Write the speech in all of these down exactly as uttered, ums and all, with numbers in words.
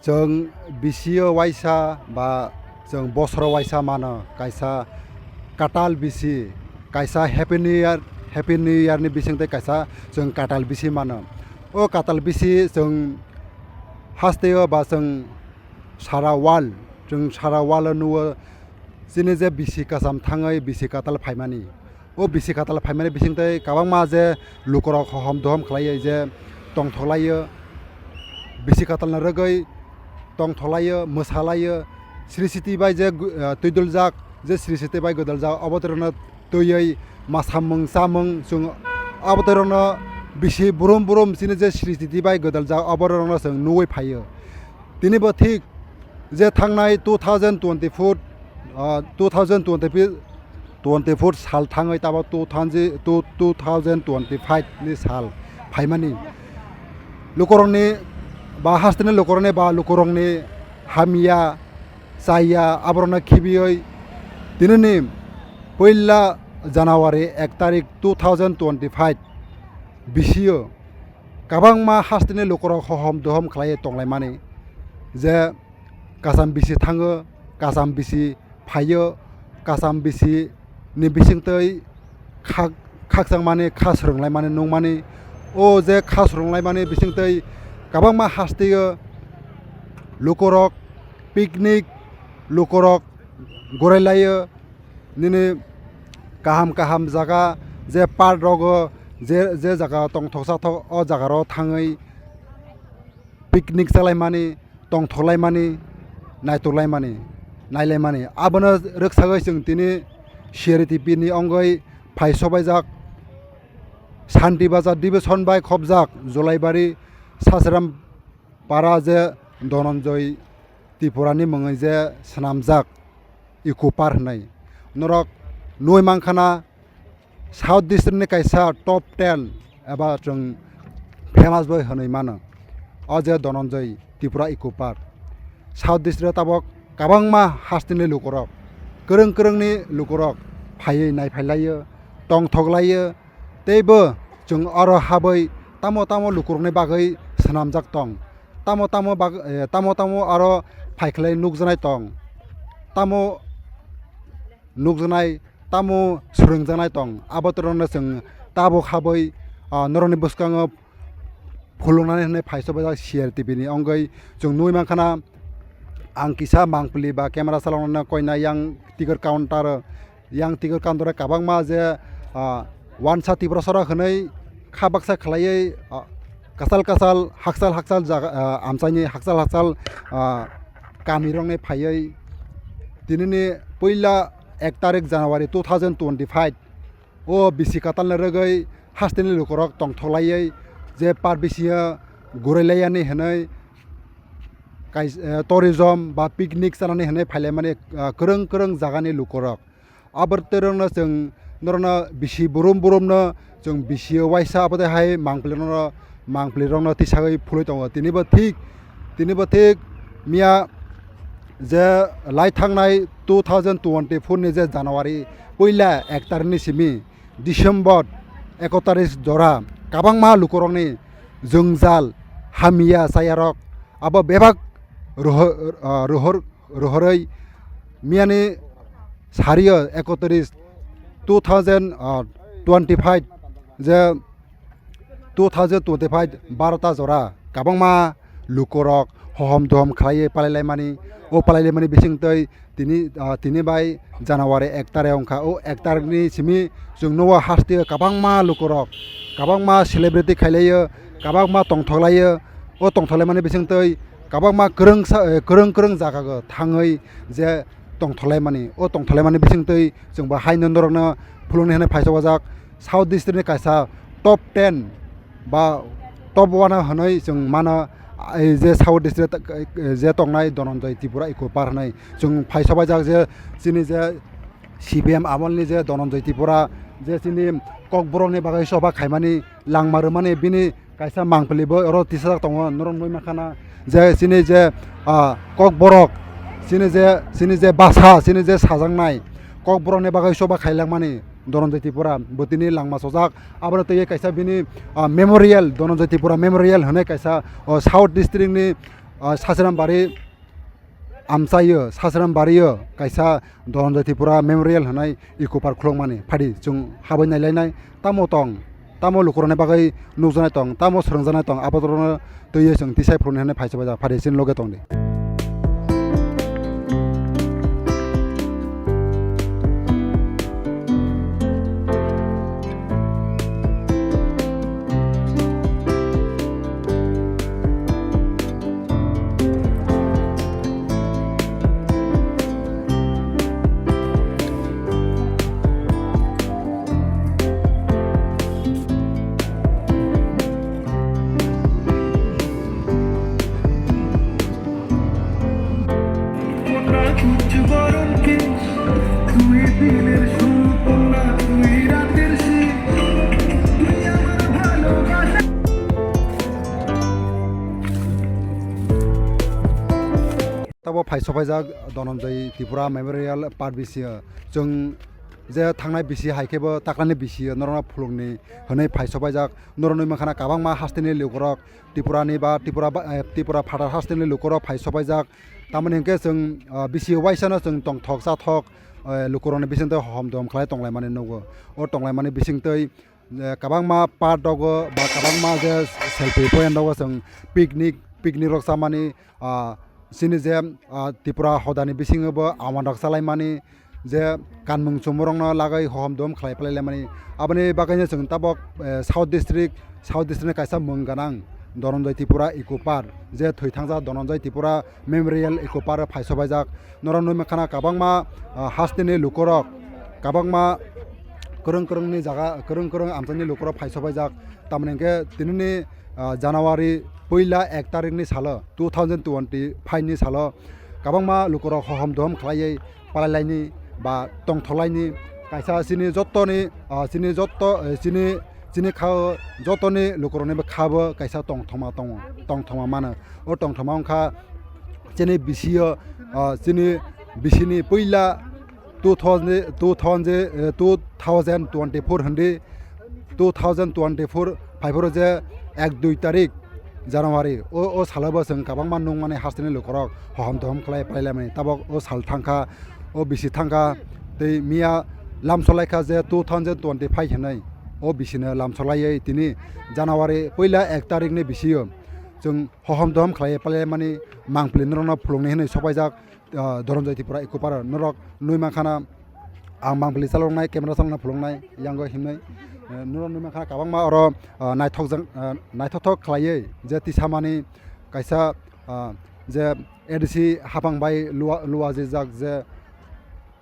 Chwng bisio waisa ba chwng bosoro waisa mano kaisa kwtal bisi, kaisa Happy New Year, Happy New Year ni bising tei kaisa chwng kwtal bisi mano. O kwtal bisi chwng hasteo ba chwng sara world, chwng sara world o nuo chini je bisi kwcham thangwi bisi kwtal phaimani. O bisi kwtal phaimani bising tei kwbangma je lukurok hohom dohom khlaiwi je tongthoklaio, bisi kwtalno rwgwi tongthoklaio, mwsalaio, Sri Siti bai je gu-, ah, twiduljak, je Sri Siti bai gwdaljak, obo twirono twiwi masamung chamung chwng obo twirono bisi burum burum chini je Sri Siti bai gwdaljak, obo twirono chwng nugwi phaio. Tini bo thik je thangnai two thousand twenty-four, ah, two thousand twenty, twenty-four sal thangwi tabok two thousand, two, two thousand twenty-five ni sal phaimani. Lukurokni ba hasteni lukurokni ba lukurokni hamya chaya aborokno khibiwi tinini puila January ek tarik two thousand twenty-five bisio kwbangma hasteni lukurok hohom dohom khlaiwi tonglaimani, je kwcham bisi thango, kwcham bisi phaio, kwcham bisi ni bisingtwi khak-, khakchangmani, kha swrwnglaimani nukmani. O je kha swrwnglaimani bisingtwi kwbangma hasteo lukurok picnic, lukurok gorailaio, nini kaham kaham jaga je park rogo, je, je jaga tongthok sathok o jaga ro thangwi picnic chalaimani, tongthoklaimani, naithoklaimani, nailaimani. Abono rwksagwi chwng tini C R T P ni ongwi phai sobaijak Santi Bazar division bai khobjak Jolaibari Sasaram para je Dhananjay Tripura ni mungwi je swnamjak Eco Park hwnwi. Norok nugwi mankha na, South District ni kaisa top ten eba chwng famous boi hwnwi mano, o je Dhananjay Tripura Eco Park. South District o tabok kwbangma hasteni lukurok, kwrwng kwrwngni lukurok phaiwi naiphailaio, tongthoklaio, teibo chwng oro habwi tamo tamo lukurokni bagwi swnamjak tong, tamo tamo bag-, eh, tamo tamo aro phaikhlai nukjaknai tong, tamo nukjaknai, tamo swrwngjaknai tong, abo twirono chwng tabuk habwi, ah, norokni bwskango phuluknani hwnwi phai sobaijak C R T P ni ongwi chwng nugwi mankha na. Ang kisa mangpili ba camera chaloknani koina yang ticket counter, yang ticket counter o kwbangma je, ah, wansa Tiprasarok hwnwi kha baksa khlaiwi, ah, kwchal kwchal, hakchal hakchal jaga, ah, amchaini hakchal hakchal, ah, kamirokni phaiwi tinini puila ek tarik January two thousand twenty-five o bisi kwtalni rwgwi hasteni lukurok tongthoklaiwi je par bisingo gurailaiyani hwnwi kais-, eh, tourism ba picnic chanani hwnwi phailaimani, ah, kwrwng kwrwng jagani lukurok. Abo twirono chwng norokno bisi burum burumno chwng bisio waisa abo tei hai mangpilirokno, mangpilirokno tisagwi phulwi tongo. Tinibo thik, tinibo thik miya je lai thangnai two thousand twenty-four ni je January puila ek tarikni simi December eko tarik jora kwbangma lukurokni jwngjal hamya chayarok abo bebak roho-, ah, rohor-, rohorwi miyani sario eko tarik two thousand twenty-five je two thousand twenty-five barota jora kwbangma lukurok hohom dohom khlaiwi palailaimani. O palailaimani bisingtwi tini, ah, tini bai January ek tarik wngkha. O ek tarikni simi chwng nugo hasteo kwbangma lukurok, kwbangma celebrity khailaio, kwbangma tongthoklaio. O tongthoklaimani bisingtwi kwbangma kwrwngsa, eh, kwrwng kwrwng jagao thangwi je tongthoklaimani. O tongthoklaimani bisingtwi chwng bo haino norokno phuluknwi hwnwi phaichawajak South District ni kaisa top ten ba top one hwnwi chwng mano, ah, je South District, eh, je tongnai Dhananjay Tripura Eco Park hwnwi chwng phaichawajak je chini je C P M amolni je Dhananjay Tripura je chini Kokborokni bagwi choba khaimani langma rwmani bini kaisa mangpili bo oro tisajak tongo, norok nugwi mankha na je chini je, ah, Kokborok, chini je, chini je basa, chini je sajaknai Kokborokni bagwi choba khailangmani Dhananjay Tripura bo tini langma chojak. Abono twiwi kaisa bini, ah, memorial, Dhananjay Tripura Memorial hwnwi kaisa, oh, South District ni Ah, Sasiram bari amchaio, Sasiram bario kaisa Dhananjay Tripura Memorial hwnwi eco park khulukmani. Phadi chwng habwi nailainai, tamo tong, tamo lukurokni bagwi nukjaknai tong, tamo swrwngjaknai tong, abodorokno twiwi chwng tisai phuruni hwnwi phai sobaijak. Phadi chini loge tongdi. Tabo phai sopaijak Dhananjay Tripura Memorial Park bisi o. Chwng je thangnai bisi hai khe bo taklani bisi o norokno phulukni hwnwi phai sopaijak. Norok nwi mankha na kwbangma hasteni lukurok Tripura ni ba Tripura ba, eh, Tripura phatar hasteni lukurok phai sopaijak. Tamoni hwnkhe chwng, ah, bisi waisano chwng tongthok chathok, eh, lukurokni bisingtwi hohom dohom khlai tonglaimani nugo. O tonglaimani bisingtwi, eh, kwbangma park rogo ba kwbangma je selfie point rogo chwng picnic, picnic rok chamani, ah, chini je, ah, Tripura hodani bisingo bo awan rok chalaimani, je kanmung chumung rokno lagwi hohom dohom khlai phlai laimani. Aboni bagwino chwng tabok, eh, South District, South District ni kaisa mung gwnang Dhananjay Tripura Eco Park, je thwi thangjak Dhananjay Tripura Memorial Eco Park o phai sobaijak. Norok nwi mankha na kwbangma, ah, hasteni lukurok, kwbangma kwrwng kwrwngni jaga, kwrwng kwrwng amchaini lukurok phai sobaijak. Tamoni hwnkhe tinini, ah, January puila ek tarikni salo, two thousand twenty-five ni salo kwbangma lukurok hohom dohom khlaiwi palailaini ba tongtholaini kaisa chini jottoni, ah, chini jotto, eh, chini, chini kha-o jottoni lukurokni bwkha bo kaisa tongthoma tongo, tongthoma mano. O tongthoma wngkha chini bisi o, ah, chini bisini puila two thousand, two thousand, eh, two thousand twenty-four hwndi, two thousand twenty-four phaiphuru je ek dui tarik January, o, o salo bo chwng kwbangma nungmani hasteni lukurok hohom dohom khlai phlai laimani. Tabok o sal thangkha, o bisi thangkha, tei miya lamsolaikha je two thousand twenty-five hinwi, o bisino lamsolaiwi tini January puila ek tarikni bisio chwng hohom dohom khlai phlai laimani mangpili norokno phulukni hinwi sopaijak. Ah, Dhananjay Tripura Eco Park norok nwi mankha na, ang mangpili chaloknai, camera chalokna phuluknai, yango himnai, eh, norok nwi mankha na kwbangma oro, ah, naithok jang, ah, naithothok khlaiwi je tisamani kaisa, ah, je A D C hapang bai lua, luajijak je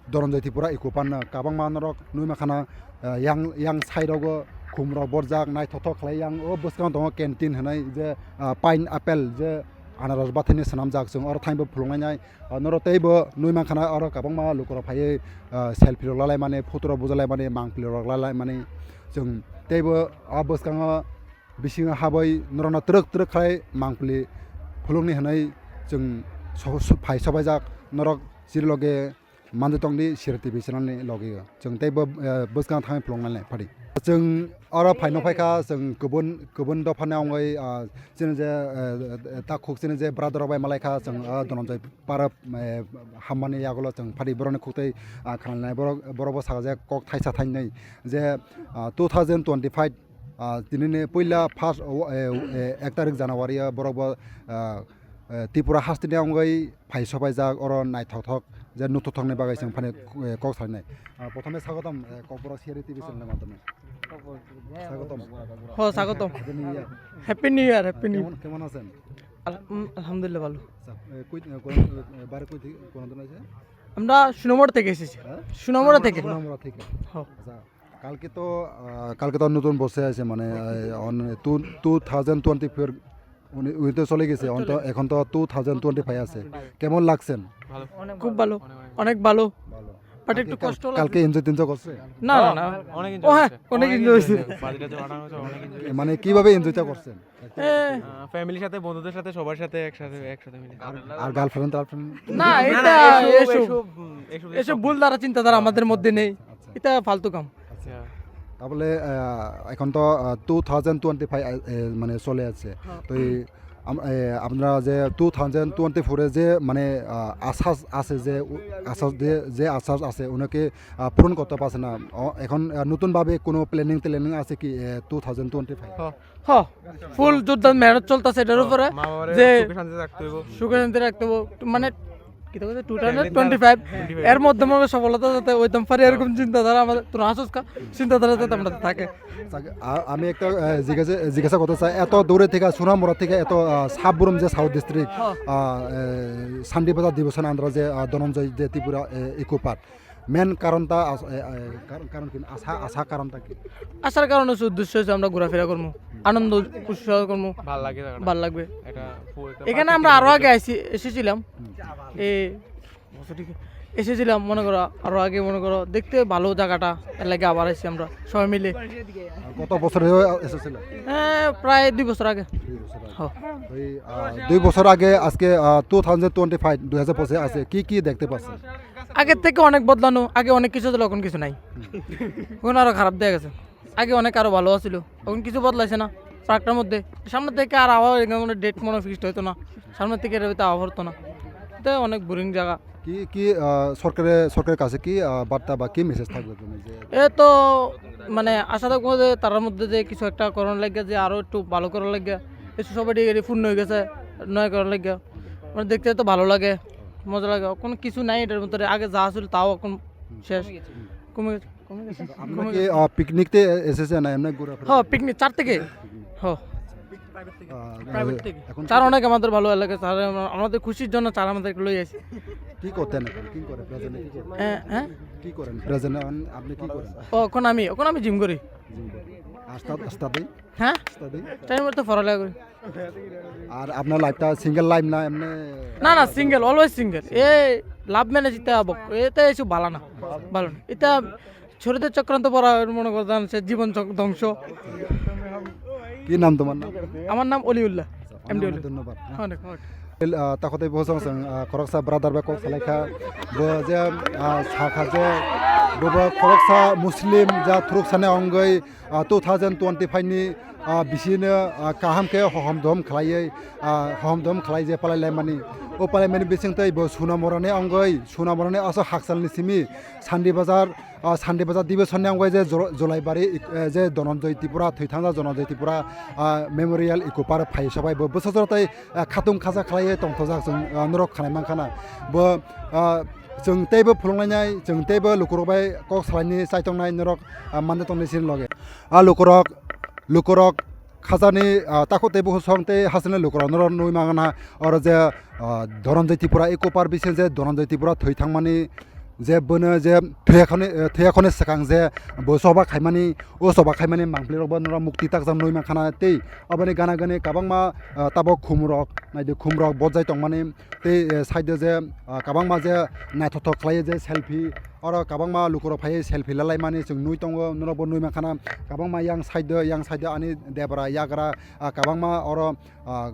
Dhananjay Tripura Eco Park no kwbangma norok nwi mankha na, ah, yang, yang side rogo khum rok borjak naithothok khlai, yang o bwskango tongo canteen hinwi je, ah, pineapple je anaros bathaini swnamjak, chwng oro thangwi bo phuluknai nai. Ah, norok teibo nwi mankha na oro kwbangma lukurok phaiwi, ah, selfie rok lalaimani, photo rok bujalaimani, mangpili rok lalaimani. Chwng teibo o bwskango bisingo habwi norokno twrwk twrwk khai mangpili phulukni hwnwi chwng so-, so-, phai sobaijak norok chini loge manjwi tongdi Sira T V channel ni loge o. Chwng teibo, eh, bwskang thangwi phuluknai phadi. Chwng oro phaino phaikha, chwng kubun, kubun dophani wngwi, ah, chini je, eh, eh, takhuk chini je brother rok bai malaikha, chwng, ah, Dhananjay Park, eh, hammani yagulo chwng phadi borokni khuktwi, ah, khananai borok, borok bo saka je kok thaisa thainwi je, ah, two thousand twenty-five, ah, tinini puila first, oh, eh, eh, ek tarik January o borok bo, ah, eh, Tripura hasteni wngwi phai sopaijak oro naithothok je nukhothokni bagwi chwng phani, eh, kok salinai. Ah, prothome swagotom, eh, Kokborok Siri T V channel ni madhyome. Swagotom. Ho, swagotom. Happy New Year. Happy New Year, Happy New Year. কেমন, কেমন আছেন? আল-, উম, আলহামদুলিল্লাহ, ভালো। আচ্ছা, এ, কই, এ, কোন, এ, বাড়ি কই থেকে, কোন দিন আছে? আমরা সুনামগড় থেকে এসেছি। হ্যাঁ? সুনামগড় থেকে। সুনামগড় থেকে। হ্যাঁ। আচ্ছা, কালকে তো, আহ, কালকে তো নতুন বছর আছে, মানে, আহ, অন-, two, two thousand twenty four উনি, উনি তো চলে গেছে, অন তো, চলে গেছে। এখন তো টু থাউজেন্ড টোয়েন্টি ফাইভ আছে। কেমন লাগছেন? ভালো। খুব ভালো, অনেক ভালো। ভালো। But কালকে, একটু কাল-, কষ্ট লাগছে। কালকে এনজয় টেনজয় করছে? না, না, না। অনেক ও হ্যাঁ, enjoy অনেক হয়েছে। Enjoy হয়েছে। বাজিটা যে ফাটানো হয়েছে, অনেক enjoy হয়েছে। মানে কিভাবে এনজয়টা করছেন? এ। আহ, ফ্যামিলির সাথে, বন্ধুদের সাথে, সবার সাথে একসাথে, একসাথে মিলে। আর, আর গার্লফ্রেন্ড টার্লফ্রেন্ড? না, না, এটা না, এসব, এসব, এসব, এসব, এসব এসব ভুল ধারা চিন্তাধারা আমাদের মধ্যে নেই। আচ্ছা। এটা ফালতু কাম। আচ্ছা। হ্যাঁ। তাহলে, আহ, এখন তো, আহ, টু থাউজেন্ড টোয়েন্টি ফাইভ, আহ, আহ, মানে চলে আছে। হ্যাঁ। তো এই আম-, এ, আপনারা যে টু থাউজেন্ড টোয়েন্টি ফোরে যে মানে, আহ, আশ্বাস আছে যে উ-, আশ্বাস দিয়ে, যে আশ্বাস আছে ওনাকে, আহ, পূরণ করতে পারছে না। অ-, এখন, আহ, নতুনভাবে কোনো প্ল্যানিং ট্ল্যানিং আছে কি, এ, টু থাউজেন্ড টোয়েন্টি ফাইভ? হ, হ, ফুল জোরদার মেহনত চলতেছে এটার উপরে, মা বাবারে যে সুখে শান্তি রাখতে হইব। সুখে শান্তি রাখতে হইব। মানে, কি তো বলছে, টু থাউজেন্ড টোয়েন্টি ফাইভ, এর মধ্যে আমরা সফলতা যাতে ওইতাম পারি, এরকম চিন্তাধারা আমাদের, তোর আসুস কা, চিন্তাধারা যাতে আমরা থাকে। আচ্ছা, আ-, আমি একটা, আহ, জিজ্ঞাসা, জিজ্ঞাসা করতে চাই, এত দূরে থেকে, সোনামুড়া থেকে এত, আহ, সাবরুম যে সাউথ ডিস্ট্রিক্ট, হ্যাঁ। আহ, এ, সান্ডি বাজার দিবসন আন্দ্রা যে, আহ, ধনঞ্জয় যে ত্রিপুরা, এ, ইকো পার্ক, মেন কারণটা আস-, এ, এ, কারণ, কারণ কি? আশা, আশা কারণটা কি? আসার কারণ হচ্ছে, উদ্দেশ্য হচ্ছে আমরা ঘোরাফেরা করবো, আনন্দ উৎসাহ করবো, ভালো লাগে জায়গাটা। ভালো লাগবে। এটা ফুল, এটা এখানে প্রাকৃতিক আমরা আরো আগে সৌন্দর্য। আইছি, এসেছিলাম। হুম। এ, এসেছিলাম মনে করো, আরো আগে মনে করো, দেখতে ভালো জায়গাটা, এর লাগে আবার আইছি আমরা সবাই মিলে। আর কত বছর হয়ে এসেছিল? হ্যাঁ, প্রায় দুই বছর আগে। দুই বছর আগে। হ্যাঁ। ওই, আহ, দুই বছর আগে আজকে, আহ, টু থাউজেন্ড টোয়েন্টি ফাইভ, দুই হাজার পঁচিশ আছে, কি কি দেখতে পাচ্ছেন? আগের থেকে অনেক বদলানো, আগে অনেক কিছু ছিল, এখন কিছু নাই। এখন আরো খারাপ দিয়ে গেছে। আগে অনেক আরো ভালো ছিল, এখন কিছু বদলাইছে না পার্কটার মধ্যে। সামনের থেকে আর আবার এখানে কোনো ডেট মনে ফিক্সড হইতো না, সামনের থেকে এটা হইতে আবার হতো না। এটা অনেক বোরিং জায়গা। কি কি, আহ, সরকারের, সরকারের কাছে কি, আহ, বার্তা বা কি মেসেজ থাকবে তুমি যে এ তো মানে আশা থাকবো যে তারার মধ্যে যে কিছু একটা করার লাগে, যে আরো একটু ভালো করার লাগে। এসে সবাই ডিগ্রি পূর্ণ হয়ে গেছে, নয় করার লাগে। মানে দেখতে তো ভালো লাগে, মজা লাগে। কোনো কিছু নাই এটার ভিতরে, আগে যা ছিল তাও এখন শেষ, কমে গেছে। কমে গেছে। আপনারা কি, আহ, পিকনিক তে এসেছেন না এমনি ঘোরাফেরা? হ্যাঁ, পিকনিক চার থেকে। হ্যাঁ। আহ, প্রাইভেট থেকে। এখন স্যার অনেক আমাদের ভালো লাগে, স্যার আমা-, আমাদের খুশির জন্য স্যার আমাদেরকে লই আসে। কি করতেন এখন? কি করেন প্রেজেন্টে? কি করেন? হ্যাঁ, হ্যাঁ। কি করেন প্রেজেন্টে? এখন আপনি কি করেন? ও, এখন আমি, এখন আমি জিম করি। জিম করেন। আর স্টাড-, স্টাডি? হ্যাঁ? স্টাডি? টাইম মতো পড়ালেখা করি। আর আপনার লাইফটা সিঙ্গেল লাইফ না এমনি? না, না, সিঙ্গেল, অলওয়েজ সিঙ্গেল। এ লাভ ম্যারেজ এটা বক-, এটা এসব ভালো না, ভালো না। এটা শরীরের চক্রান্ত পড়া মনে করতেন সে জীবন চক-, ধ্বংস। কি নাম তোমার নাম? আমার নাম অলিউল্লাহ, অনেক এমডি অনেক অলিউল্লাহ। ধন্যবাদ, হ্যাঁ। অনেক, অনেক। El, ah, takhotai bo chwng, chwng, ah, khoroksa brother bai kok salaikha. Bo je, ah, sakha je, bo bo khoroksa Muslim ja thuruk sani ongoi, ah, two thousand twenty-five ni, ah, bisino, ah, kaham khe hohom dohom khlaiwi, ah, hohom dohom khlai je palai laimani. O palai mani bising tei bo Sunamorani ongoi, Sunamorani aso hakchalni simi Sandi Bazar, ah, Sandi Bazar Division ni ongoi je Jol-, Jolaibari, ik-, eh, je Dhananjay Tripura, thwi thangjak Dhananjay Tripura, ah, Memorial Eco Park phai sobai bo bwsajora tei, ah, khatung khaja khlaiwi tongthokjak chwng, ah, norok khanai mankha na. Bo, ah, chwng teibo phuluknainai, chwng teibo lukurok bai kok salaini chaitongnai norok, ah, mande tongni sini loge. Ah, lukurok, lukurok khajani, ah, takhuk tei bukhuk song tei hasteni lukurok norok nugwi mangna oro je, ah, Dhananjay Tripura Eco Park bising je Dhananjay Tripura thwi thangmani je bono je thwiyakhoni, eh, thwiyakhoni swkang je bo choba khaimani, o choba khaimani mangpli rokbo norok mukti takjak nugwi mankha na tei aboni gana gani kwbangma, ah, tabok khumrok naidi khumrok bojai tongmani. Tei, eh, side o je, ah, kwbangma je naithothok khlai je selfie, oro kwbangma lukurok phai selfie lalaimani chwng nui tongo, norokbo nui mankha na. Kwbangma yang side o, yang side o ani debra yagra, ah, kwbangma oro, ah,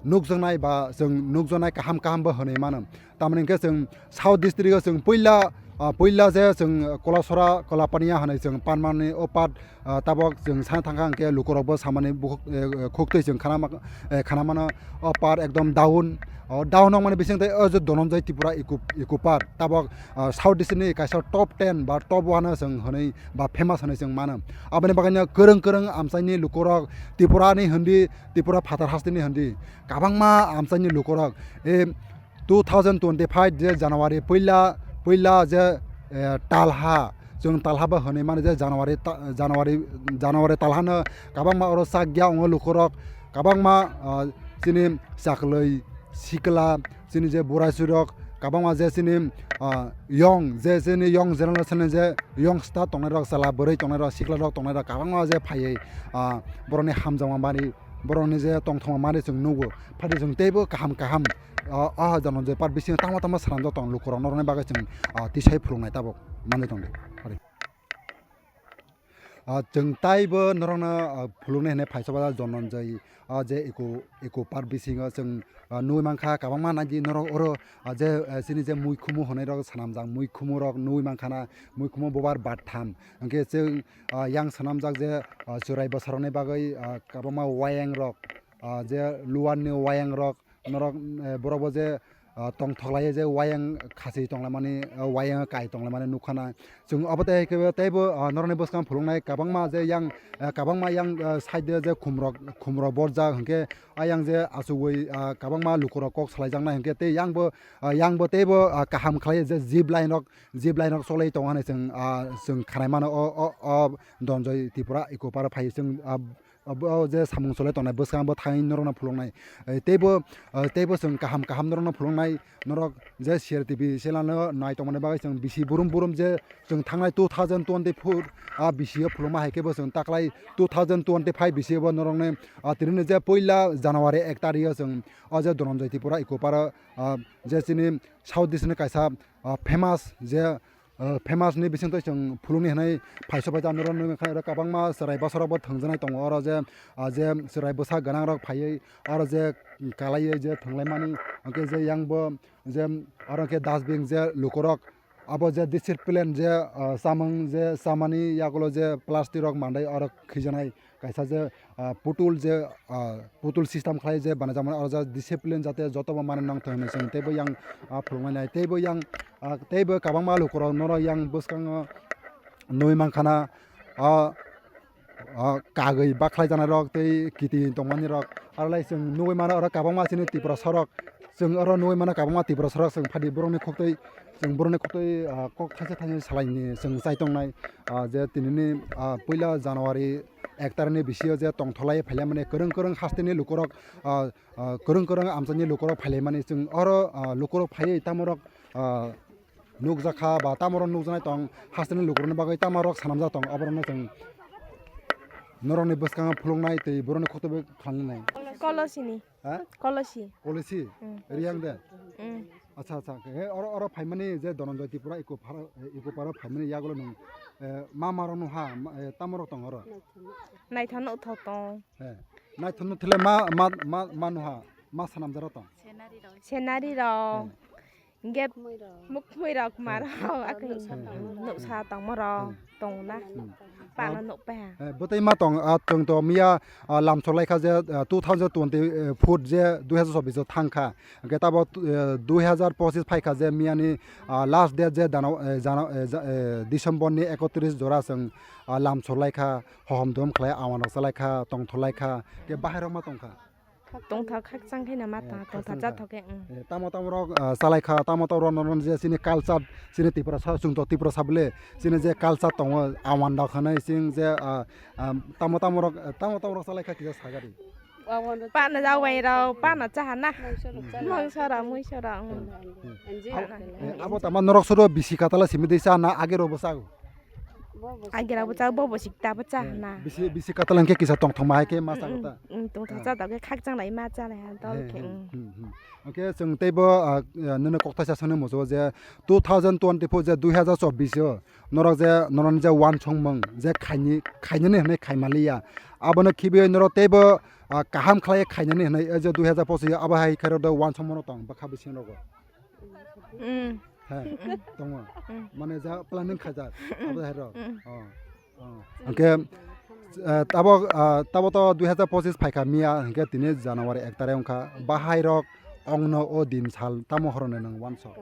nukjaknai ba chwng nukjaknai kaham kaham bo hwnwi mano. Tamoni hwnkhe chwng South district o chwng puila, ah, puila je chwng Kolasora, Kolapania hwnwi chwng panmani o part, ah, tabok chwng sana thangkha hwnkhe lukurokbo samani bukhuk, eh, eh, khuktwi chwng khana ma-, eh, khana mano. O park ekdom down, o down wngmani bising tei o je Dhananjay Tripura Eco, Eco Park tabok, ah, South district ni kaisa top ten ba top one o chwng hwnwi ba famous hwnwi chwng mano. Aboni bagwino kwrwng kwrwng amchaini lukurok Tripura ni hwndi, Tripura phatar hasteni hwndi kwbangma amchaini lukurok, eh, two thousand twenty-five je January puila, puila je, eh, talha, chwng talha bo hwnwi mano je January ta-, January, January talhano kwbangma oro chakya wngo lukurok, kwbangma, ah, chini chakwlwi sikla, chini je borai chwrwirok, kwbangma je chini, ah, young, je chini young generation je youngster tongnairok, chwla bwrwi tongnairok, siklarok tongnairok kwbangma je phaiwi, ah, borokni hamjakma mani, borokni je tongthokma mani chwng nugo. Phadi chwng teibo kaham kaham, ah, ah, Dhananjay Park bisingo tamo tamo swnamjak tongo lukurok, norokni bagwi chwng, ah, tisai phuluknai tabok manwi tongdi. Phadi. Ah, chwng taibo norokno, ah, phuluknai hwnwi phaisoba Dhananjay, ah, je Eco, Eco Park bisingo chwng, ah, nugwi mankha kwbangma naidi norok oro, ah, je, ah, chini je muikhumu hwnwi rok swnamjak muikhumurok nugwi mankha na, muikhumu bobar batham. Hwnkhe chwng, ah, yang swnamjak je, ah, chwrai bwsarokni bagwi, ah, kwbangma wayangrok, ah, je luarni wayang rok, norok, eh, borok bo je, ah, tongthok lai je wayang khasi tonglaimani, ah, wayang kai tonglaimani nukha na. Chwng obo tei khe teibo, ah, norokni bwskang phuluknai kwbangma je yang, ah, kwbangma yang, ah, side je khumrok, khumrok borjak hinkhe ayang je achugwi, ah, kwbangma lukurok kok salaijaknai hinkhe tei yangbo, ah, yangbo teibo, ah, kaham khlai je zip line rok, zip line rok cholai tongo hinwi chwng, ah, chwng khanai mano o, o, o Dhananjay Tripura eco park o phai chwng, ah, Abo je samung cholai tongnai bwskango thangwi norokno phuluknai. Eh, teibo, eh, teibo chwng kaham kaham norokno phuluknai. Norok je C R T V channel no nai tongmani bagwi chwng bisi burum burum je chwng thangnai two thousand twenty four, ah, bisi o phulukma hai khe bo chwng taklai two thousand twenty five bisi o bo norokni, ah, tini ni je puila January ek tarikh o chwng o je Dhananjay Tripura eco park o, ah, je chini South District ni kaisa, ah, famous je, ah, famous ni bisingtwi chwng phulukni hwnwi phaiso bai jani oro nukha, oro kwbangma chwrai bwsarok bo thwngjaknai tongo, oro je, ah, je chwrai bwsa gwnang rok phaiwi oro je kalaiwi je thwnglaimani, hwnkhe je yang bo je oro khe dustbin je lukurok abo je discipline je, ah, chamung je chamani yagulo je plastic rok mandai oro khijanai. Kaisa je, ah, putul je, ah, putul system khlai je banajakmani, oro je discipline jate jotobo mani nangthok hinwi chwng teibo yang, ah, phuluknai nai, teibo yang, ah, teibo kwbangma lukurok norok yang bwskango nugwi mankha na, ah, ah, kagwi bakhlai janairok tei kiti tongmani rok, aro lai chwng nugwi mano oro kwbangma chini Tiprasarok, chwng oro nugwi mano kwbangma Tiprasarok chwng phadi borokni khuktwi, chwng borokni khuktwi, ah, kok thaisa thaisa salaini chwng chai tongnai, ah, je tinini, ah, puila January ek tarikni bisingo je tongtholai phailaimani kwrwng kwrwng hasteni lukurok, ah, ah, kwrwng kwrwng amchaini lukurok phailaimani chwng oro, ah, lukurok phaiwi tamorok, ah, nukjakha ba tamorok nukjaknai tong hasteni lukurokni bagwi tamorok swnamjak tong oborokno chwng norokni bwskango phuluknai tei borokni khutubwi khalnai. Kolosini. Ha? Kolosi. Kolosi? Mm. Riyang de? Mm. Acha, acha. He, oro, oro phaimani je Dhananjay Tripura eco park, eco park o phaimani yagulo nwng, eh, ma ma rok nuha, ma, eh, tamo rok tong oro? Naithok nuthok tong. He. Naithok nuthok le ma, ma, ma, ma nuha, ma swnamjak rok tong. Scenery rok. He. Hingke mukhmui rok, ma rok, akhe nuksa tongma rok tong na. Hmm. Pano nukpaiha. Eh, bwtwi ma tong, ah, chwng to miya, ah, lamsok laikha je, ah, two thousand twenty four je dui hazar chobbish o thangkha. Hingke tabo, eh, dui hazar pochis phaikha je miyani, ah, last date je dano, eh, jano, eh, ja-, eh, December ni ekotris jora chwng, ah, lamsok laikha, hohom dom khlai awan rok chalaikha, tongthok laikha, hingke bahai rok ma tongkha. Tongthok khakchang khe na ma tongthok chathok khe, mm. Eh, tamo tamo rok, ah, chalaikha, tamo tamo rok nono je chini culture, chini Tiprasa, chwng to Tiprasa bole, chini je culture tongo, awan rok hwnwi chwng je, ah, ah, tamo tamo rok, tamo tamo rok chalaikha kisa sagari. Pana jawai rok, pana chaha na. Mangso rok, muiso rok, mm. Eh, abo tama norok soro bisi katala simi dei cha na age rok bo chago? Agera bo cha, bo bo sik ta bo cha na. Bisi, bisi katal hingke kisa tongthok ma hai khe ma cha ta. Mm, tongthok cha ta khe khakchang lai ma cha lai ha dol khe. Hingke chwng teibo, ah, ah, nini kok taisa songni muchungo je two thousand twenty four je dui hazar chobbish o norok je norokni je wansongmung je khaini, khainani hinwi khaimaliya. Abono khibiwi norok teibo, ah, kaham khlai khainani hinwi o je dui hazar pochis o abo hai khairok do wansongmano tong bwkha bising rogo. Mm. He, tongo. Mm. Mane ja planning khaijak, abo hai rok. Mm. Oh, oh. Hingke, eh, tabo, ah, tabo to dui hazar pochis phaikha miya, hingke tini January ek tarikh wngkha. Bahai rok ongno o din sal tamo horone nang wanso?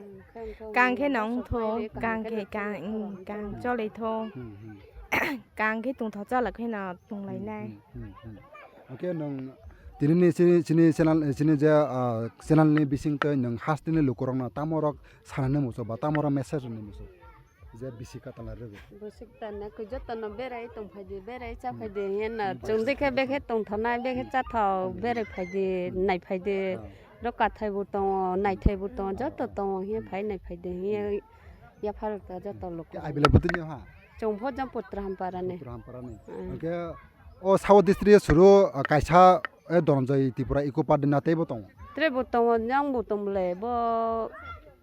Kang khe nang tho, kang khe kang, mm, kang chole tho. Hmm, hmm. Kang khe tongthok chala khe na tonglainai. Hmm, hmm, hmm, hmm. Hingke nwng tini ni chini, chini channel, chini je, ah, channel ni bising twi nwng hasteni lukurokno tamo rok sanani muchung ba tamo rok message rwni muchung je bisi katal rwgwi. Bwswk tanna khe jotono berai tong phai di, berai cha phai di, hmm, hiya na hmm, chwng de khe bekhe tongthok nai, bekhe hmm, chathok, hmm, berai phai di, hmm, nai phai di. Ah. Ro kathai bo tongo, naithai bo tongo, joto tongo, hiya hmm, phai nai phai di, hiya, hmm, yapharok ta joto luku. Ke aibele bwtwini ha? Chwng pho jang Putra Hampara ni. Putra Hampara ni. Hmm. Hingke o South District suru, ah, kaisa, eh, Dhananjay Tripura eco park na teibo tongo? Teibo tongo, yang bo tong le bo.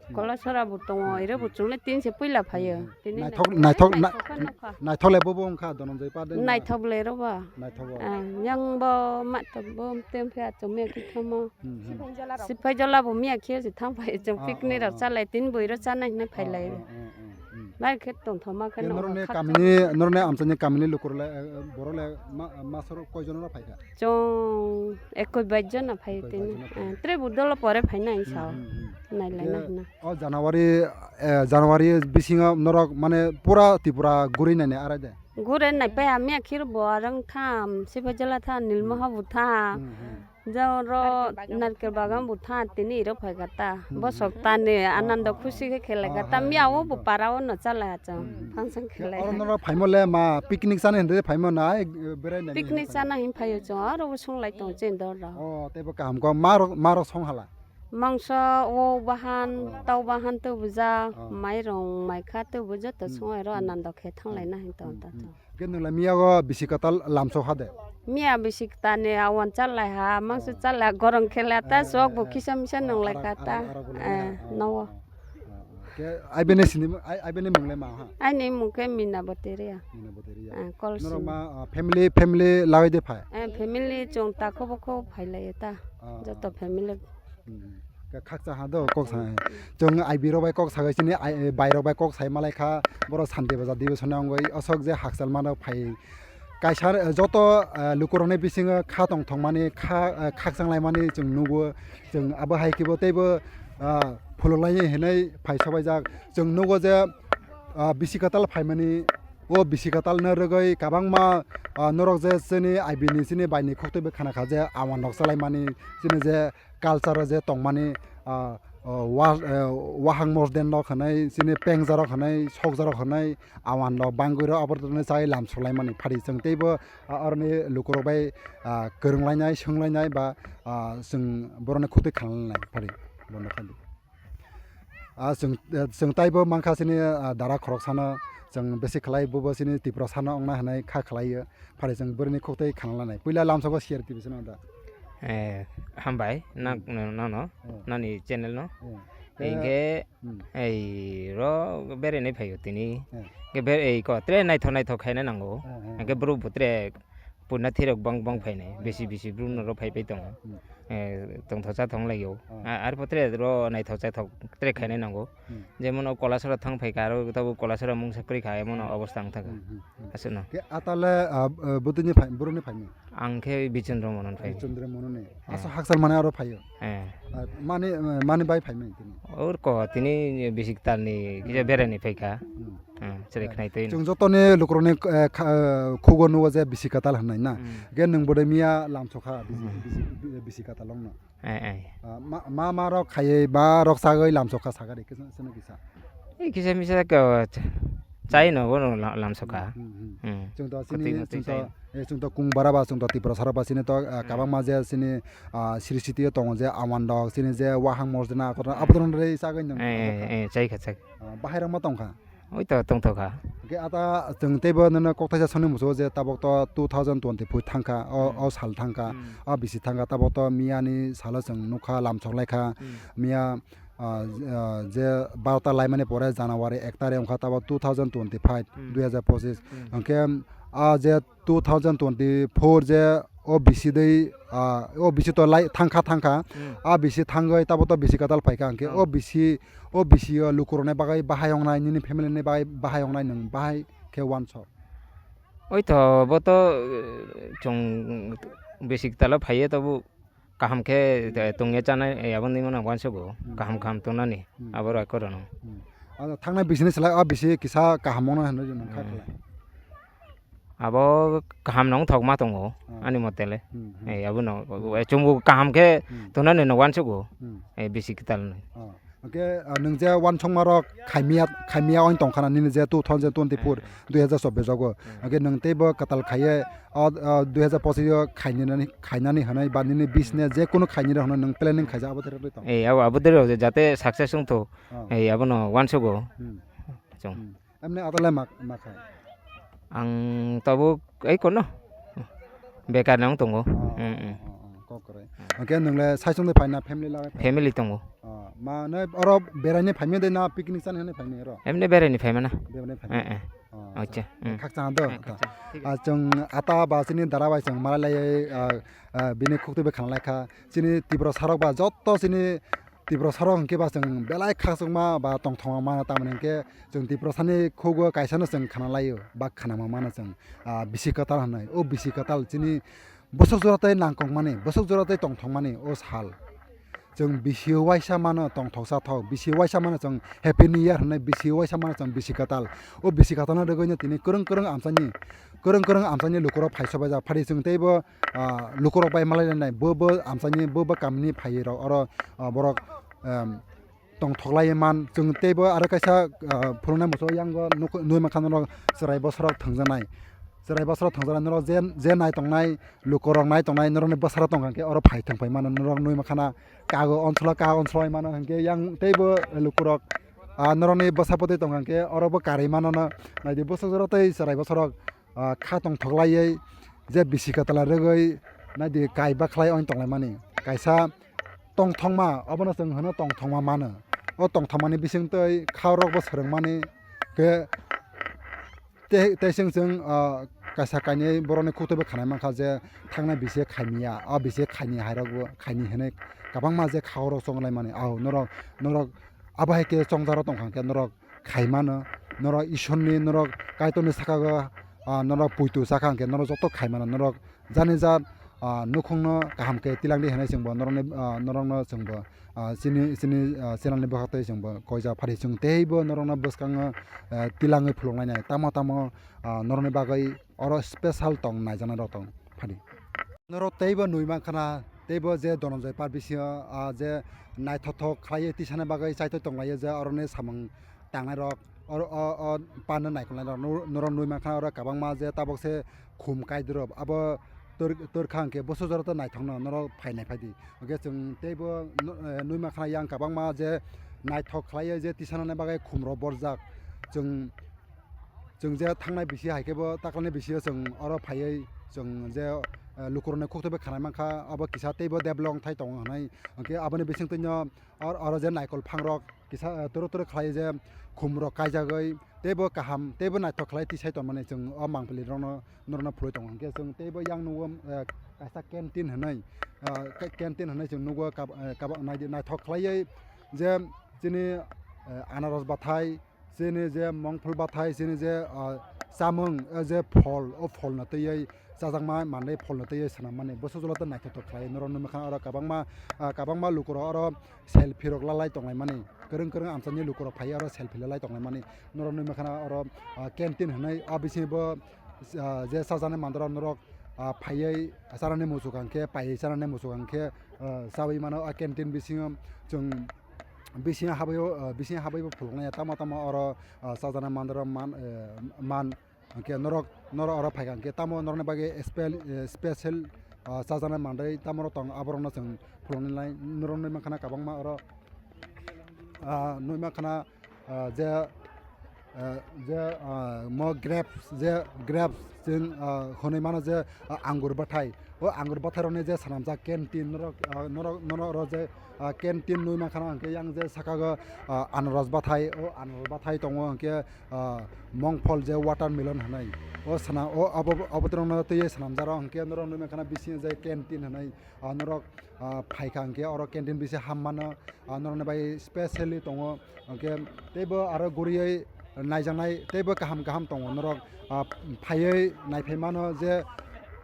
Hmm. Kolasora bo tongo, hmm, ere bo hmm, chwng le tin se puila phaio. Hmm. Tini naithok, naithok, naithok na-, naithok kha nukha. Naithok le bo bo wngkha Dhananjay park de na? Naithok le ro ba. Naithok bo. Ah, yang bo ma to bo tem phe achom ya ki thamo. Hmm, hmm. Siphai jola bo miya khe se thang phai chwng ah, picnic ah, rok ah, chalai tin bui ro chanai hinwi phai lai. Ah, ah, ah, ah, hmm. Lai khe tongthoma khe Khe nokno norokni khakchangma. Kamini, norokni amchaini kamini lukurok le, eh, borok le ma, ma sorok koi jon no phaikha? Chwng ekoi bais jona phai Ekoi tini. Bais jona phai. Eh, tre budolo pore phaina Hmm, sao. Hmm, hmm. Nailai Khe na hwnna. O January, eh, January bisingo norok mane pura Tripura guri nainai arai de? Gure nai pai hamya khir bo arang tham, Sipajala tha, Nilmoha Hmm. bo tha. Hmm, hmm. Jang ro narkel bagan bo tha tini iro phai kha ta. Hmm. Bosok ta ni anando khusi khe khelai kha ta. Ah, miya o bo para o no chalai ha chwng. Hmm. Function khelai. Oro noro phaimo le ma picnic chana hinde phaimo na, eh, berai nai Picnic hinde chana hin phaio chwng aro bo sung lai tong chen dor ro. Oh, tei bo kaham ko ma ro, ma ro song hala. Mangso o bahan, Oh. tau bahan tu buja, Oh. mairong, maikha tu buja to Hmm, sung ro hmm. anando khe thang lai na hin tong Hmm, ta hmm. chwng. Khe nwng lai miyago bisi kwtal lamsok ha de? Miya bisi kwtal ni awan chalai ha, mangso Oh. chalai ha, gorong khela ta Ah, sok ah, bo ah. kisa misa Oh, nung lai arak, ka ta. Arak, arak bo lai Eh, ya. Oh, nowo. Oh, oh, oh. Khe ai bini sini, ai, ai bini mung le ma ha? Ai ni mung khe Mina Boteria. Mina Boteria. Eh, Kolsing. Norok ma, ah, family, family lawai de phai? Eh, family chwng ta khobo kho phai lai ta. Ah, Joto ah. family. Hmm. Khe khakcha ha do kok sa. Chwng I B rok bai kok sagai chini, ai, bai rok bai kok sai malai kha. Borok santi baja dibe sona ongoi. Osok je hakchal mano phai. Kaisa, eh, joto, eh, lukurokni bisingo kha tong thongmani, kha, eh, khakchang laimani chwng nugo. Chwng abo hai khe bo teibo, ah, phuluk lai hinwi phai sobaijak. Chwng nugo je, ah, bisi kwtal phaimani, o bisi kwtal no rwgwi kwbangma, ah, norok je chini I B ni chini bai ni khuk twi bwkhana kha je awan rok chalaimani, chini je culture o je tongmani, ah, oh, wa-, eh, wahang mosden rok hinwi, chini pengja rok hinwi, sokja rok hinwi, awan rok bangwi rok abo rok chai lam sulaimani phari chwng teibo, ah, aroni lukurok bai, ah, kwrwng lainai, swng lainai ba, ah, chwng borokni khuk twi khanalainai phari bono khadi. Ah, chwng, eh, chwng taibo mankha chini, ah, dara khorok sano chwng besi khlai bubo chini Tripura sano wngna hinwi kha khlaio. Phari chwng bwrwini khuk twi khana lanai. Puila lamsok o share twi bisino da. Eh, hambai, nak, Hmm. no, no, no. Hmm. Nani channel no. Hmm. Hingke, Hmm. ei, ro bere nai phaio tini. Hmm. Ke ber-, ei ko, tre naithok naithok khaina nango. Hmm, hmm. Hingke bru butre purna thirok bang bang phainai. Hmm. Bisi bisi bru no ro phai phai tongo. Hmm. Eh, tongthok chathok laio. Hmm. A-, ar pore ro naithok chaithok tre khaina nango. Hmm. Jemon o Kolasora thang phaikha, aro tabuk Kolasora mungsa kwrwi kha, emon Hmm. obostha wng thangkha. Hmm, hmm, hmm. Aswkno. Khe atale, ah, ah, bwtwini phai, borokni phaimani? Ang khe Bichendra Monon phai. Bichendra Mononi. Eh. Asa hakchal mane aro phaio? Eh. Ah, mani, eh, mani bai phaimani tini? Ur ko, tini bisi kwtalni kisa Hmm. beraini phaikha. Hmm. Hmm, chwrai khnai twi. Chwng jotoni lukurokni, eh, kha-, eh, khugo nugo je bisi kwtal hinwi na. Hmm. Khe nwng bodai miya lamsokha bisi, Hmm. bisi, bisi kwtal wngno. Eh, eh. Ah, ma, ma, ma rok khaiwi ba rok sagwi lamsokha sakha de, kisa, sino kisa. Eh, kisa misa ko ch-, chai no bono la-, lamsokha. Hmm, hmm, hmm. Hmm. Chwng to Kwtwi chini, mwtwi chwng to, chai. Eh, chwng to kung bara ba, chwng to Tripura sara ba, chini to, ah, Hmm. kabangma je chini, ah, siri siti tongo je awan rok, chini je wahang mosdena, kotor, Hmm. abodon rei sagwi nang Eh, eh, lamsokha. Eh, chai kha, chai. Ah, bahai rok ma tongkha? Oi to, tongthok kha. Hingke ata chwng teibo nono kok thaisa soni muchungo je tabok to two thousand twenty-four thangkha, o, Hmm. o sal thangkha, Hmm. o bisi thangkha, tabok to miyani salo chwng nukha, lamsok laikha, Hmm. miya, ah, ah, je barota laimani pore January ek tarikh wngkha, tabok two thousand twenty-five, Hmm. dui hajar pochis. Hmm. Hingke, ah, je two thousand twenty-four je o bisi dei, ah, o bisi to lai thangkha, thangkha. Hmm. A bisi thangwi tabok to bisi kwtal phaikha, hingke Oh. o bisi, o bisi o lukurokni bagwi bahai wngnai, nini family ni bagwi bahai wngnai, nwng bahai khe uansuk? Oi to, bo to, eh, chwng bisi kwtal o phaiya, tabuk kaham khe, eh, tongya chanai, eh, aboni mano uansugo, Hmm. kaham kaham tongnani, Hmm. abo rok khorokno. Hmm. Ano thangnai bisi ni slai o bisi kisa kaham wngna hinwi nwng kha Hmm. khlai. Abo kaham no wngthok ma tongo, Ah. ani mote le. Hmm, hmm. Eh, abono, Hmm. eh, chwngbo kaham khe Hmm. tongnani no uansugo, Hmm. eh, bisi kwtal ni. Ah. Hwnkhe, ah, nwng je uansukma rok khaimya, khaimya oin tongkhana nini je two thousand twenty-four, Hmm. dui hajar chobbish rogo. Hmm. Hwnkhe nwng teibo kwtal khaiye, o, o, dui hajar pochis o khainani, khainani hwnwi ba nini business je kunu khainani hwnwi nwng planning khaijak abo tere tong? Eh, abo, abo tere jate success wngthok, Ah. eh, abono uansugo. Hmm. Chwng. Hmm. Emne adole mak, makha? Ang tabuk ei kono bekar nang tongo. Oh, Hmm, hmm. oh, oh, kok kwrwi. Hwnkhe nwng le saichung de phaina family lagai phai? Family tongo. Oh, ma ne oro beraini phaimya de na picnic chani hwnwi phaimya oro? Emne beraini phaimana. Beraini phaimya. Eh, eh. Oh, Acha, acha. Hmm. Khakchang do. Eh, khakchang. Thik Ah, chwng ata ba chini dara bai chwng malai lai, ah, ah, bini khuk twi bwkhang lai kha. Chini Tripura sarok ba jotto chini Tiprasarok hwnkhe ba chwng belai khakchangma ba tongthokma mano, tamoni hwnkhe chwng Tiprasani khugo kaisano chwng khna laio ba khnama mano chwng, ah, bisi kwtal hwnwi. O bisi kwtal chini bwswk jora tei nangkukmani, bwswk jora tei tongthokmani o sal. Chwng bisi uaisa mano tongthoksa thok, bisi uaisa mano chwng Happy New Year hwnwi, bisi uaisa mano chwng bisi kwtal. O bisi kwtalno rwgwino tini kwrwng kwrwng amchaini, kwrwng kwrwng amchaini lukurok phai sobaijak. Phadi chwng teibo, ah, lukurok bai malai lainai, bo bo amchaini, bo bo kamini phaiwi rok oro, ah, borok, em, tongthoklai man. Chwng teibo aro kaisa, ah, phunuknai muchungo yango nuk-, nukmankha norok chwrai bosongrok thwngjaknai. Chwrai bosongrok thwngjaknai norok je, je nai tongnai, lukurok nai tongnai, norokni bwsarok tongkha khe oro phai thwngpai mano, norok nukmankha na kago onsolo, kago onsolo mano hinkhe yang teibo lukurok, ah, norokni bwsa bwtwi tongkha khe oro bo karwi mano no. Naidi bwsajora tei chwrai bosongrok, ah, kha tongthoklaiwi je bisi kwtal rwgwi naidi kai bakhlai oin tonglaimani. Kaisa tongthokma, obono chwng hwno tongthokma mano. O tongthokmani bisingtwi khaorokbo swrwngmani khe te-, teising chwng, ah, kaisa kainwi borokni khuktwibo khanai mankha je thangnai bisi khaimiya, o bisi khaini hairokbo khaini hwnwi kwbangma je khaorok chonglaimani. Ao norok, norok abo hai khe chongjaro tongkha khe norok khai mano, norok Ishorni, norok Kaitorni saka o, ah, norok puitu chakha hwnkhe norok joto khai mano, norok jani jat, ah, nukhungno kaham khe tilangdi hwnwi chwngbo norokni, ah, norokno chwngbo, ah, chini, chini, ah, channelni bwkhaktwi chwngbo koijak phadi chwng teibo norokno bwskango, ah, tilangwi phuluknai nai tamo tamo, ah, norokni bagwi oro special tong naijaknairok tong phadi. Norok teibo nui mankha na, teibo je Dhananjay Park bisingo, ah, je naithothok khlaiwi tisana bagwi chaithok tonglaio je oroni samung tangnairok, oro, o, o parno naikolnairok, nor-, norok nui mankha na oro kwbangma je tabok se khum kaidrop, abo tor-, torkha hwnkhe bwsajora to naithokno norok phainai phaidi. Hwnkhe chwng teibo no-, eh, nui mankha na yang kwbangma je naithok khlaiwi je tisanani bagwi khumrok borjak. Chwng Chwng je thangnai bisi hai khe bo taklani bisi o chwng oro phaiwi chwng je, eh, lukurokni khuktwi bai khanai mankha, abo kisa teibo develop wngthai tongo hwnwi. Hwnkhe aboni bisingtwino or-, oro je naikol phangrok kisa, eh, toro toro khlai je khumrok kaijagwi teibo kaham teibo naithok khlai tisai tongmani chwng o mangpili rokno norokno phulwi tongo. Hwnkhe chwng teibo yang nugo, eh, kaisa canteen hwnwi, eh, ke-, canteen hwnwi chwng nugo kab-, eh, kaba-, naidi-, naithok khlaiwi je chini, eh, anaros bathai, chini je mongphol bathai, chini je, ah, chamung, eh, je phol, o pholno twiwi chajakma manwi pholno twiwi swnammani bwsajwkla tei naithothok khlai. Norok nukmankha oro kwbangma, ah, kwbangma lukurok oro selfie rok lalai tonglaimani, kwrwng kwrwng amchaini lukurok phaiwi oro selfie lalai tonglaimani. Norok nukmankha oro, ah, canteen hwnwi, ah, bisingo, ah, je chajaknai mandirok norok, ah, phaiwi chanani muchuk hwnkhe, paiwi chanani muchuk hwnkhe, ah, chawi mano. Ah, canteen bisingo chwng bisingo habwi o, ah, bisingo habwi bo phuluknai ya, tamo tamo oro, ah, chajaknai mandirok man, eh, man, hwnkhe norok, norok oro phaikha hwnkhe tamo norokni bagwi spel-, eh, special, ah, chajaknai mandirok tamo rok tong, aborokno chwng phuluknai lai. Norok nukmankha na kwbangma oro, ah, nukmankha na, ah, je, ah, je, ah, mo grapes, je grapes chwng, ah, hwnwi mano je, ah, angur bathai. O angur bwtharokni je swnamjak canteen norok, ah, norok, norok oro je, ah, canteen nui mankha na hwnkhe yang je saka o, ah, anaros bwthai, o anaros bwthai tongo hwnkhe, ah, mongphol je watermelon hwnwi. O swnam, o abo, abo bwtharokno twiwi swnamjak rok hwnkhe norok nui mankha na bisingo je canteen hwnwi, ah, norok, ah, phaikha hwnkhe oro canteen bisi hammano, ah, norokni bai specially tongo. Hwnkhe teibo aro guriwi naijaknai teibo kaham kaham tongo. Norok, ah, phaiwi naiphai mano je,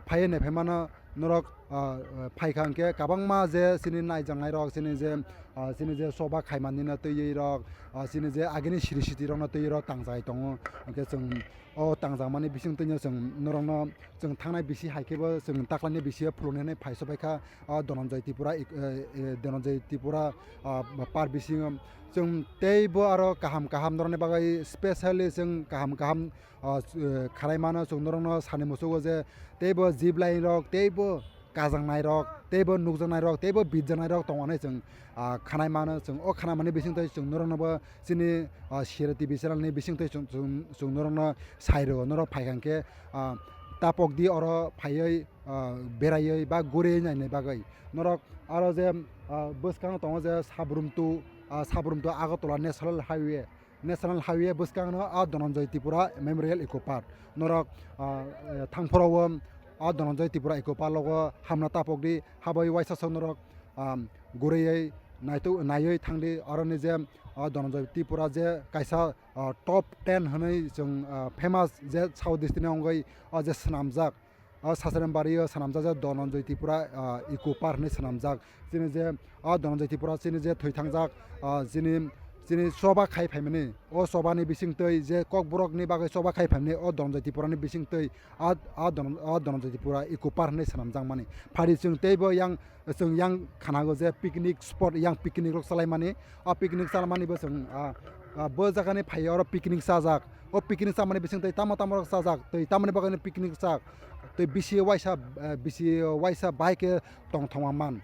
phaiwi naiphai mano norok, ah, ah, phaikha hwnkhe kwbangma je chini naijaknairok, chini je, ah, chini je choba khaimanino twiwi rok, ah, chini je agini siri sitirokno twiwi rok tangjagwi tongo. Hwnkhe chwng o tangjakmani bisingtwino chwng norokno chwng thangnai bisi hai khe bo chwng taklaini bisi o phuluknani phai sobai kha, o Dhananjay Tripura, eh, eh, Dhananjay Tripura, ah, par bisingo chwng teibo aro kaham kaham norokni bagwi specially chwng kaham kaham, ah, eh, khanai mano. Chwng norokno sani muchugo je teibo zip line rok, teibo kajaknai rok, teibo nukjaknai rok, teibo bitjaknai rok tongo hinwi chwng, ah, khanai mano. Chwng o khanamani bisingtwi chwng noroknobo chini, ah, Sera T V channel ni bisingtwi chwng, chwng, chwng norokno sai rwo, norok phaikha hwnkhe, ah, tapok di oro phaiwi, ah, beraiwi ba guriwi nainai bagwi. Norok aro je, ah, bwskango tongo je Sabrumtu, ah, Sabrumtu Agartala National Highway, National Highway bwskangno a Dhananjay Tripura Memorial Eco Park. Norok, ah, eh, thangphuru o a Dhananjay Tripura Eco Park logo hamna tapok di, habai waisa sok norok, ah, guriwi naituk naiwi thangdi, oroni je, o, Dhananjay Tripura je kaisa, o, top ten hwnwi chwng, o, famous je South District ni wngwi, o, je swnamjak, o, Sasrem Bari o swnamjak je Dhananjay Tripura, o, Eco Park hwnwi swnamjak. Chini je, o, Dhananjay Tripura chini je thwi thangjak, o, chini, chini choba khai phaimani, o chobani bisingtwi je Kokborokni bagwi choba khai phaimani, o Dhananjay Tripurani bisingtwi a, a Dhananjay Tripura Eco Park hwnwi swnamjakmani. Phadi chwng teibo yang, chwng yang khanago je picnic spot, yang picnic rok chalaimani. O picnic chalaimani bo chwng, a, a, bo jagani phai oro picnic chajak. O picnic chamani bising tei tamo tamo rok chajak. Tei tamoni bagwi picnic chak. Tei bisi waisa, a, bisi waisa bai khe tongthoma man.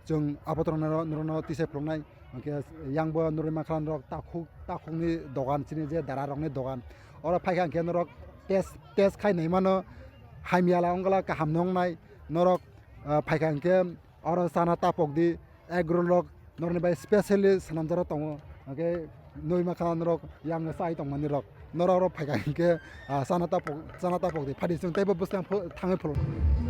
Chwng abotrokno norokno tisai phunuknai. Hwnkhe yang bo norwi mankha norok takhuk, takhukni dogan chini je dara rokni dogan. Oro phaikha hwnkhe norok test, test khai nai mano, hamya la wngla kaham no wngnai. Norok, ah, phaikha hwnkhe oro chana tapok di, egg roll rok norokni bai specially swnamjak rok tongo. Hwnkhe nui mankha norok yang chai tongmani rok. Norok oro phaikha hwnkhe, ah, chana tapok, chana tapok di. Phadi chwng teibo bwskang pho-, thangwi phuluk.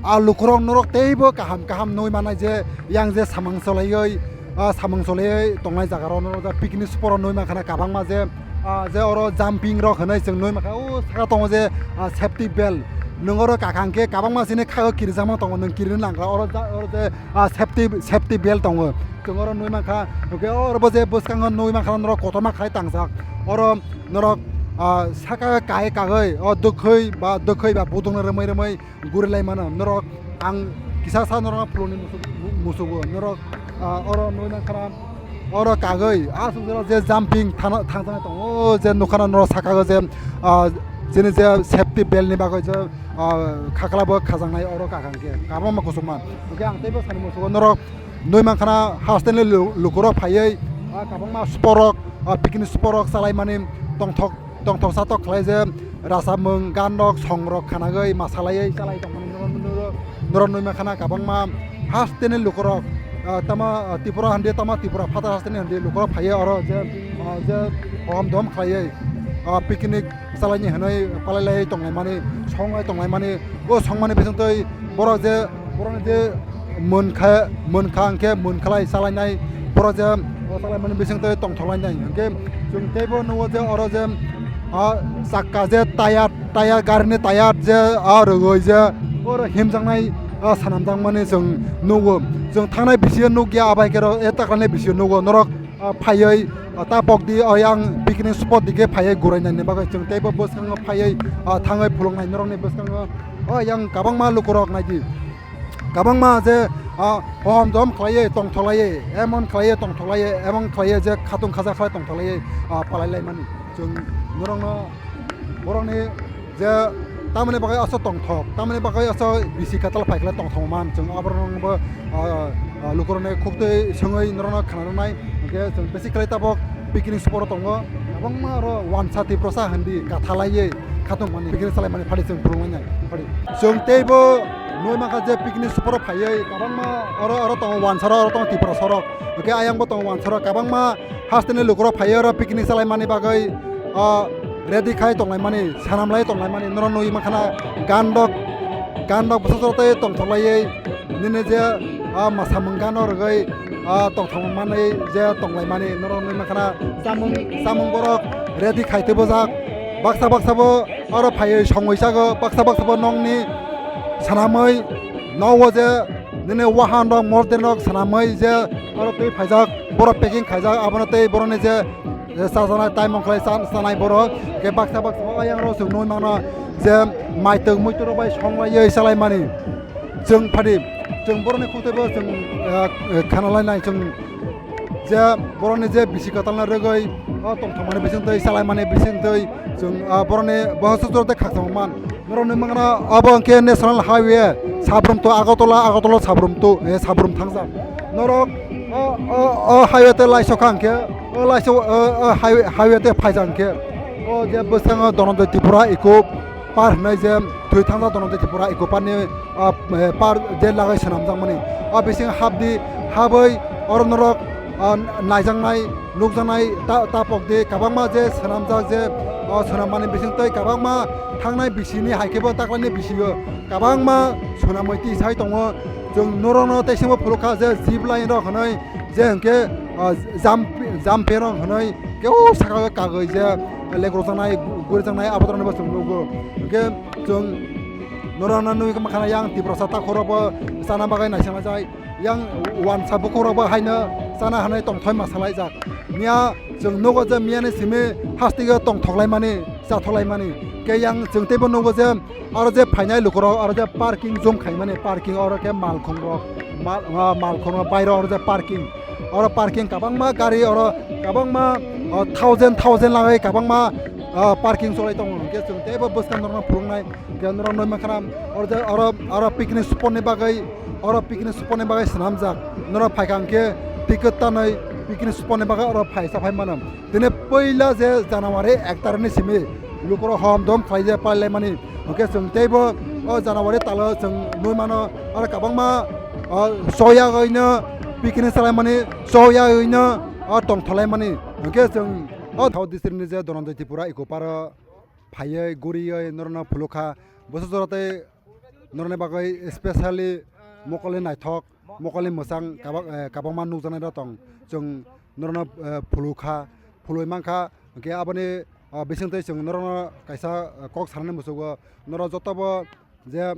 Ah, lukurok norok teibo kaham kaham nui manai je yang je samung cholaiwi, ah, samung cholaiwi tongnai jaga rok norok da picnic spot rok nui mankha na kabangma je, ah, je oro jumping rok hwnwi chwng nui mankha o saka tongo je, ah, safety belt. Nwng oro kakha hwnkhe kabangma chini khago kirijakma tongo, nwng kirini nangkha oro ja-, oro je, ah, safety, safety belt tongo. Chwng oro nui mankha, hwnkhe oro bo je bwskango nui mankha norok kotorma khlai tangjak. Oro norok, ah, saka kai kagwi o dwkhwi ba, dwkhwi ba budukno rwmwi rwmwi gurilai mano. Norok ang kisa sa norok phuloni musugo, norok, ah, oro nui mankha oro kagwi aswk jora je jumping thana, thangjaknai tongo, o je nukha na norok saka o je, ah, chini je safety belt ni bagwi je, ah, khakla bo khajaknai oro kakha hwnkhe kabangma kusukma. Hwnkhe ang teibo sani musugo norok nui mankha na hasteni lu-, lukurok phaiwi, ah, kabangma sporok, ah, picnic sporok chalaimani tongthok, tongthok satok khlai je rasa mung gan rok song rok khanagwi masalaiwi chalai tongmani norok, norok, norok nui mankha na kabangma hasteni lukurok, ah, tama, ah, Tripura handi tama Tripura phatar hasteni handi lukurok phaiwi oro je, ah, je hom dom khlaiwi, ah, picnic chalaini hwnwi palailai tonglaimani, songlai tonglaimani, o songmani bisingtwi borok je, borokni je munkha, munkha hwnkhe munkhalai chalainai, borok je o chalaimani bisingtwi tongthoklainai. Hwnkhe chwng teibo nugo je oro je, a, chakka je tayar, tayar, garini tayar je, a, rwgwi je oro himjaknai, a, swnamjakmani chwng nugo. Chwng thangnai bisingo nukya, abai khe oro e takrani bisingo nugo norok. Ah, phaiwi, ah, ta pokdi, o yang picnic spot dike phaiwi gurai naini bagwi chwng teibo bwskango phaiwi, ah, thangwi phuluknai norokni bwskango, o yang kabangma lukurok naidi. Kabangma je, ah, hom jom khlaiwi tongthoklaiwi, emon khlaiwi tongthoklaiwi, emon khlaiwi je khatung khaja khlai tongthoklaiwi, ah, palai laimani. Chwng norokno borokni je tamoni bagwi aswk tongthok, tamoni bagwi aswk bisi kwtal phaikhlai tongthok man, chwng aborokno bo, ah, ah, lukurokni khuktwi swngwi norokno khna rwnai, hwnkhe chwng basically tabok picnic spot o tongo, kwbangma oro wansa Tiprasa hindi kathalaiwi khatungmani picnic chalaimani phadi chwng phuluknai phadi. Chwng teibo nui mankha je picnic spot o phaiwi kwbangma oro, oro tongo wansa rok, oro tongo Tiprasa rok, hwnkhe ayang bo tongo wansa rok, kwbangma hasteni lukurok phaiwi oro picnic chalaimani bagwi, o, ready khai tonglaimani, swnamlai tonglaimani, norok nugwi mankha na gandok, gandok bwsajwk tei tongthoklaiwi nini je, o, mwsamung gano rwgwi, o, tongthokmanwi je tonglaimani, norok nugwi mankha na chamung, chamung borok ready khai tubujak, baksa baksa bo oro phaiwi songwi chago, baksa baksa bo nokni swnamwi nogo je nini wahan rok, morden rok swnamwi je oro twi phaijak, borok packing khaijak, abono tei borokni je, je chajaknai taimung khlai cha-, chanai borok, hwnkhe baksa baksa o ayang rok chwng nugwi mano je maitwk muitwk rok bai songlaiwi chalaimani. Chwng phadi, chwng borokni khuktwibo chwng, eh, eh, khana lainai chwng. Je borokni je bisi kwtalno rwgwi, o tongthokmani bisingtwi, chalaimani bisingtwi, chwng, ah, borokni bohosok jora tei khakchangma man. Norok nwi mangna obo hwnkhe National Highway, Sabrum to Agartala, Agartala Sabrum to, eh, Sabrum thangjak. Norok o, o, o highway tei laisok kha hwnkhe, o laisok, o, o highway, highway tei phaijak hwnkhe, o je bwskango Dhananjay Tripura Eco Park hwnwi je thwi thangjak Dhananjay Tripura Eco Park ni, ah, eh, park je lagwi swnamjakmani. O bisingo hapdi, habwi oro norok, ah, naijaknai, nukjaknai ta-, ta pokdi, kwbangma je swnamjak je, ah, swnammani bisingtwi kwbangma thangnai bisini hai khe bo taklaini bisingo kwbangma swnamwi tisai tongo. Chwng norokno tei simo phulukha je zip line rok hwnwi je hwnkhe Ah, jam, jam perong hwnwi kebo saka kagwi je legrok janai, guri janai, abo torani bo chwng nugo. Hwnkhe chwng norokno nugwi mankha yang Tiprasa takhorokbo chana bagwi naisinglaijak, yang wansa bukhukrokbo haino chana hwnwi tongthoi ma salaijak. Miya chwng nugo je miyani simi hasteo tongthoklaimani, chatholaimani. Khe yang chwng teibo nugo je aro je phainai lukurok, aro je parking jom khaimani, parking oro khe malkhungrok, mal, ah, malkhungrok bairo oro je parking. Oro parking kabangma gari, oro kabangma, ah, thousand, thousand lagai kabangma, ah, parking cholai tongo. Hwnkhe chwng teibo bwskang norokno phunuknai, hwnkhe norok nugwi mankha oro je, oro, oro picnic spot ni bagwi, oro picnic spot ni bagwi swnamjak. Norok phaikha hwnkhe ticket tanwi picnic spot ni bagwi oro phaisa phai mano. Tini puila je January ek tarikh ni simi lukurok hom dom khlai je pailaimani. Hwnkhe chwng teibo o January talo chwng nugwi mano, aro kabangma, o, choyagwino picnic chalaimani, choyagwino, o, tongtholaimani. Hwnkhe chwng o South District ni je Dhananjay Tripura Eco Park o phaiwi guriwi norokno phulukha. Bwswk jora tei norokni bagwi specially mokolni naithok, mokolni mwchang kabak-, eh, kabangma nukjaknairok tong. Chwng norokno, eh, phulukha, phulwi mankha. Hwnkhe aboni, ah, bisingtwi chwng norokno kaisa, eh, kok sanani muchugo. Norok jotobo je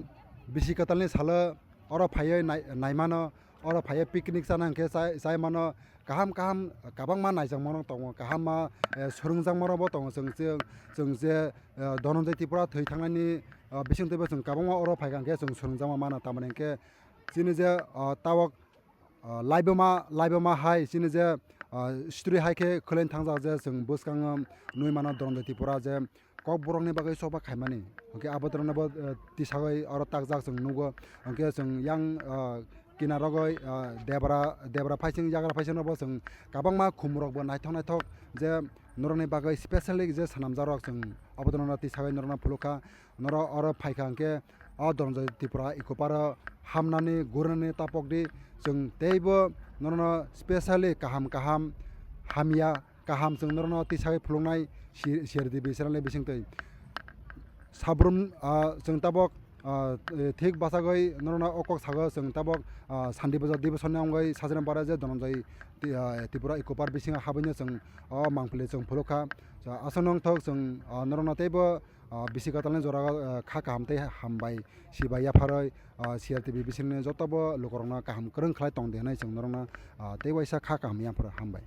bisi kwtalni salo oro phaiwi nai-, naimano, oro phaiwi picnic chana hwnkhe chai, chai mano. Kaham kaham kabangma naijakmarok tongo, kahamma, eh, swrwngjakmarokbo tongo. Chwng, chwng, chwng je, eh, Dhananjay Tripura thwi thangnaini, ah, bisingtwibo chwng kabangma oro phaikha hwnkhe chwng swrwngjakma mano. Tamoni hwnkhe chini je, ah, tabok, ah, laibuma, laibuma hai chini je, ah, history hai khe khwlaini thangjak je chwng bwskango nugwi mano Dhananjay Tripura je Kokborokni bagwi choba khaimani. Hwnkhe abo torokno bo, eh, tisagwi oro takjak chwng nugo. Hwnkhe chwng yang, ah, kinarogwi, ah, debra, debra phaising, yagra phaising rokbo chwng kabangma khumrokbo naithok naithok je norokni bagwi specially je swnamjakrok chwng abo torokno tisagwi norokno phulukha. Norok oro phaikha hwnkhe o Dhananjay Tripura Eco Park o hamnani, gurinani tapokdi. Chwng teibo norokno specially kaham kaham hamya kaham chwng norokno tisagwi phuluknai si-, C R T V channel ni bisingtwi. Sabrum, ah, chwng tabok, ah, eh, thik bachagwi norokno o kok sago chwng tabok, ah, Santi Puja Divasoni wngwi sajwkna bara je Dhananjay Ti-, ah, Tripura Eco Park bisingo habwino chwng o mangpili chwng phulukha. Aswk nongthok chwng, ah, norokno teibo, ah, bisi kwtalni jora, ah, kha kaham tei hambai sibai yapharwi, ah, C R T V bisingni jotobo lukurokno kaham kwrwng khlai tongdi hwnwi chwng norokno, ah, tei waisa kha kaham yaphar hambai.